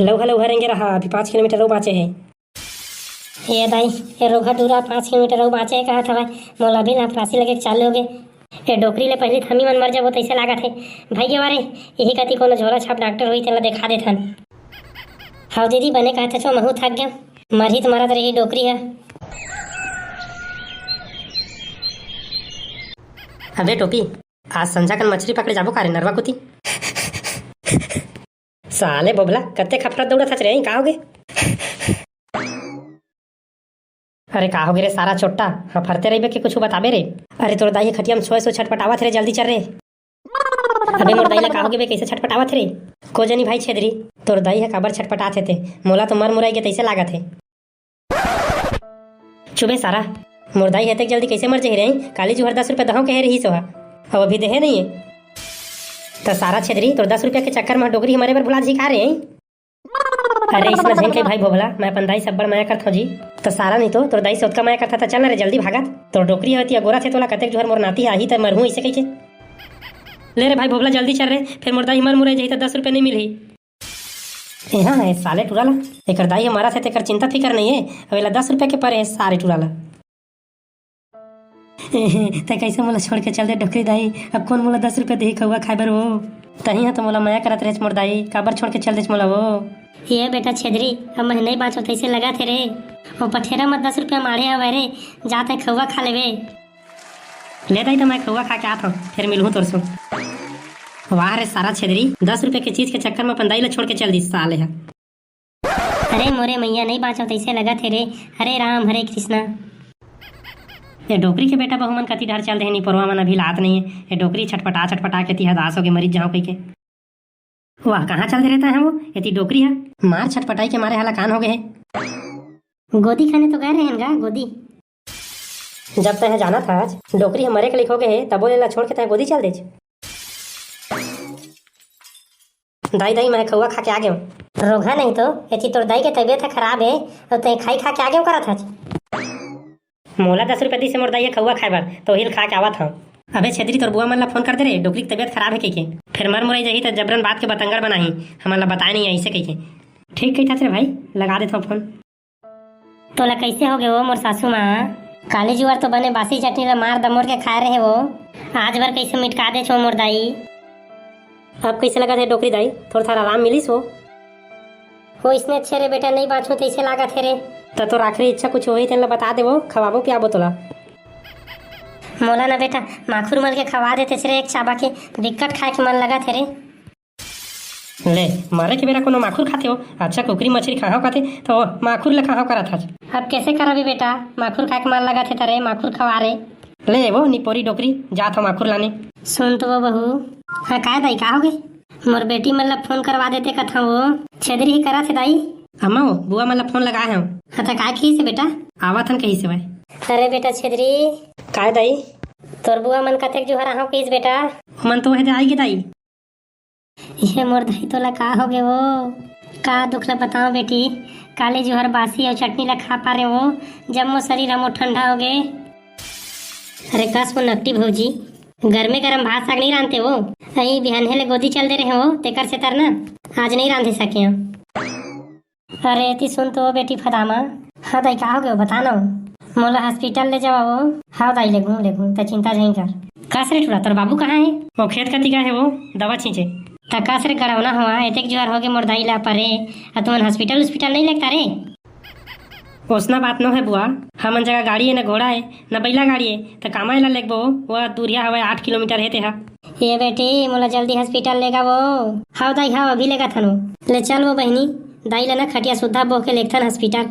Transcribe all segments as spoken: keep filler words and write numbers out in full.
लउहा लउहा रेंगे रहा, अभी पाँच किलोमीटर अउ बाँचे हे। ए दाई, ए रोगहा टूरा पाँच किलोमीटर अउ बाँचे हे कहत हवय, मोला अभी ना फांसी लगे के चालू होगे। ए डोकरी ले पहिली थमी मन मर जाबो तइसे लागत हे। भई गे वा रे, इही कती कोनो झोला छाप डॉक्टर होही तेला देखा देथन। हव दीदी, बने कहत हच, महूँ थक गेंव, मरही त मरत रही डोकरी ह। अबे टोपी, आज संझा कन मछरी पकड़े जाबो का रे नरवा कोती? साले बोबला, कते खफरत दौड़त हच रे, का होगे? अरे का होगे रे सारा चोट्टा, हफरते रहिबे के कुछु बताबे रे? अरे तोर दाई ह खटिया म सोए सोए छटपटावत हे रे, जल्दी चल रे। अबे मोर दाई ला का होगे बे, कइसे छटपटावत हे रे? को जनी भाई छेदरी, तोर दाई ह काबर छटपटात हे ते, मोला तो मर मुराई गे तइसे लागत हे। चुप हे सारा, मोर दाई ह अतेक जल्दी कइसे मर जही रे? काली जुहर दस रुपया दहूं कहे रहिस ओहा, अउ अभी देहे नइये। त सारा छेदरी, तोर दस रुपया के चक्कर म डोकरी ह मरे बर भुला जही का रे? अरे अइसना झन कहे भाई भोभला, मैं अपन दाई से अब्बड़ मया करथंव जी। त सारा नहीं तो तोर दाई से ओतका मया करथा त चल ना रे, जल्दी भागत। तोर डोकरी ह एती अगोरत हे, तोला कतेक जुहर मोर नाती ह आही त मरहूं अइसे कहिके। ले रे भाई भोभला, जल्दी चल रे, फेर मोर दाई मर मुराई जही त दस रुपया नइ मिलही। ए हाँ, ए साले टूरा ला, एकर दाई ह मरत हे तेकर चिंता फिकर नइ हे, अब एला दस रुपया के परे हे सारे टूरा ला। तैं कइसे मोला छोड़ के चल दे डोकरी दाई? अब कोन मोला दस रुपया देही खउवा खाए बर वो? तहीं ह तो मोला मया करत रहेच मोर दाई, काबर छोड़ के चल देच मोला वो? ये बेटा छेदरी, अब मैं नइ बाँचव तइसे लगत हे रे। वो पठेरा म दस रुपया माढ़े हवय रे, जा तैं खउवा खा लेबे। ले दाई, त मैं खउवा खा के आत हंव, फेर मिलहूं तोर संग। वाह रे सारा छेदरी, दस रुपया के चीज के चक्कर म अपन दाई ला छोड़ के चल दिस साले ह। अरे मोरे मइया, नइ बाँचव तइसे लगत हे रे। हरे राम, हरे कृष्णा। ए डोकरी के बेटा बहू मन कति डहर चल देहे, निपोरवा मन अभी लात नइये। ए डोकरी छटपटा छटपटा के एती हदास होगे, मरिच जाहूं कहिके। वाह, कहाँ चल दे रहे तैं वो? एती डोकरी ह मार छटपटाई के मारे हलाकान होगे हे। गोदी खाने तो गए रहेन गा, गोदी। जब तैं ह जानत हच, डोकरी ह मरे के लइक होगे हे, तभो ले एला छोड़ के तैं गोदी चल देच। दाई, दाई, मैं खउवा खा के आ गेंव। रोगहा नहीं तो, एती तोर दाई के तबीयत ह खराब हे, अउ तैं खाई खा के आ गेंव करत हच। मोला दस रुपया दिस हे मोर दाई ह खउवा खाए बर, त ओही ल खा के आवत हंव। अबे छेदरी, तोर बुआ मन ला फोन कर दे रे, डोकरी के तबीयत खराब हे कहिके। फेर मर मुराई जाही त जबरन बात के बतंगड़ बनाही, हमन ला बताए नइ अइसे कहिके। ठीक कहिथस रे भाई, लगा देथंव फोन। तोला कइसे होगे वो मोर सासू माँ? काली जुआर तो बने बासी चटनी ला मार दमोर के खाए रहे वो, आज भर कइसे मिटका देच वो मोर दाई। अब कइसे लगत हे डोकरी दाई, थोर थार आराम मिलिस वो? हो इसने अच्छे रे बेटा, नइ बाँचहूँ तइसे लागत हे रे। त तोर आखिरी इच्छा कुछु होही तेन ला बता दे वो, खवाबो पियाबो तोला। मोला न बेटा माखुर मल के खवा देतेच रे एक चाबा के, बिकट खाए के मन लगत हे रे। ले, मरे के बेरा कोनो माखुर खाथे हो? अच्छा, कुकरी मछरी खाहव कथे, त ओ माखुर ल खाहव करत हच। अब कइसे करबे बेटा, माखुर खाए के मन लगत हे त रे, माखुर खवा रे। ले वो निपोरी डोकरी, जात हंव माखुर लाने। सुन तो वो बहू। हाँ, काय दाई, का होगे? मोर बेटी मन ल फोन करवा देते कथंव वो। छेदरी ही करत हे दाई। अम्मा वो, बुआ मन ल फोन लगाए हंव। हाँ, त काय कहिस हे बेटा? आवत हन कहिस हे भाई। अरे बेटा छेदरी। काय दाई? तोर बुआ मन कतेक जुहर आहंव कहिस बेटा। ओमन तो हे दे आई गे दाई। ये मोर दाई तोला का होगे वो? का दुख ला बतावं बेटी, काली जुहर बासी अउ चटनी ला खा पारे वो, जम्मो शरीर ह मोर ठंडा होगे। अरे कस वो नकटी भौजी, गरमे गरम भात साग नइ रांधते वो, अई बिहाने ले गोदी चल दे रहे वो, तेकर सेती ना आज नइ रांधे सके हंव। अरे, एती सुन तो बेटी फदामा। हाँ दाई, का होगे, बता ना। मोला हॉस्पिटल ले जावा वो। हाँ दाई, लेगहूं, लेगहूं, तैं चिंता झन कर। कस रे टूरा, तोर बाबू कहाँ हे? वो खेत कती गए हे वो, दवा छींचे। त कस रे गड़ौना हवा, एतेक जुआर होगे मोर दाई ला परे, अउ तुमन हॉस्पिटल उस्पिटल नइ लेगता रे? ओसना बात नो हे बुआ, हमन जगा गाड़ी हे न घोड़ा हे, न बइला गाड़ी हे, त कामा एला लेगबो, वो दूरिहा हवय, आठ किलोमीटर हे तेहा। ए बेटी, मोला जल्दी हॉस्पिटल लेगा वो। हव दाई, हव, अभी लेगथन वो। ले चल वो बहिनी, दाई ला ना खटिया सुद्धा बोह के लेगथन हॉस्पिटल।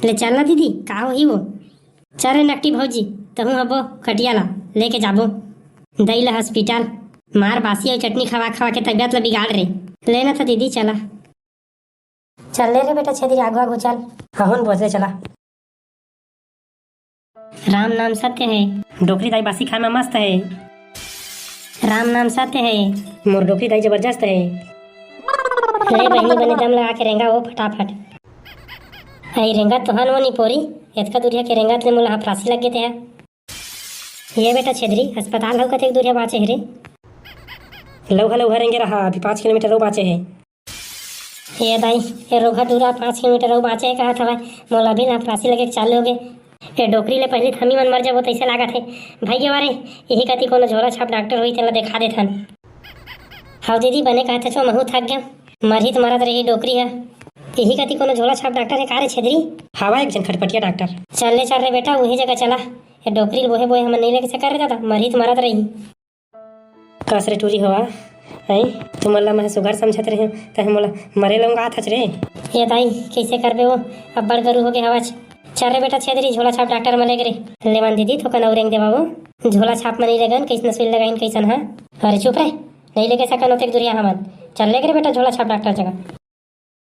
ले चल ना दीदी, का होही वो? चल रे नकटी भौजी, तहूं ह बोह खटिया ला, लेके जाबो दाई ला हॉस्पिटल। मार बासी अउ चटनी खवा खवा के तबियत ला बिगाड़ रे। ले ना त दीदी, चला। चल ले रे बेटा, छेदी आगू आगू चल। हहुन बोझ ले चला। राम नाम सत्य हे। डोकरी दाई बासी खाए में मस्त हे। राम नाम सत्य हे। मोर डोकरी दाई जबरदस्त हे। ले बहिनी, बने दम लगा के रेंगा वो फटाफट। अई रेंगत तो हन वो निपोरी, एतका दूरिहा के रेंगत ले मोला हाफरासी लग गे तेहा। ये बेटा छेदरी, अस्पताल हव कतेक दूरिहा बाँचे हे रे? लउहा लउहा रेंगे रहा, अभी पाँच किलोमीटर अउ बाँचे हे। ए दाई, ए रोगहा टूरा पाँच किलोमीटर अउ बाँचे हे कहत हवय, मोला अभी लफरासी लगे के चालू होगे। ए डोकरी ले पहिली थमी मन मर जबो तइसे लागत हे। भाई गे वारे, इही कति कोनो झोला छाप डॉक्टर होही तेला देखा देथन। हव दीदी, बने कहत हच, महूँ थक गेंव। मरही त मरत रही डोकरी ह। इही कति कोनो झोला छाप डॉक्टर हे का रे छेदरी? हवय एक झन खटपटिया डॉक्टर। चल ले चल रे बेटा, उही जगह चला। ए डोकरी ल बोहे बोहे हमन नइ लेगे सकन रे दादा, मरही त मरत रही। कस रे टूरी हवा, हैं? तुमन ला मैं सुघर समझत रहेंव, तहे मोला मरे ल ओंगात हच रे। ए दाई, कइसे करबे वो? अब्बड़ गरू होगे हवच। चल रे बेटा छेदरी, झोला छाप डॉक्टर म लेगे रे। लेवन दीदी, थोकन अउ रेंग देवा वो। झोला छाप म नइ लेगन, कइसन सुई लगाइन, कइसन ह? अरे चुप रे, नइ लेगे सकन ओतेक दुरिहा हमन। चल लेगे रे बेटा झोला छाप डॉक्टर जगह।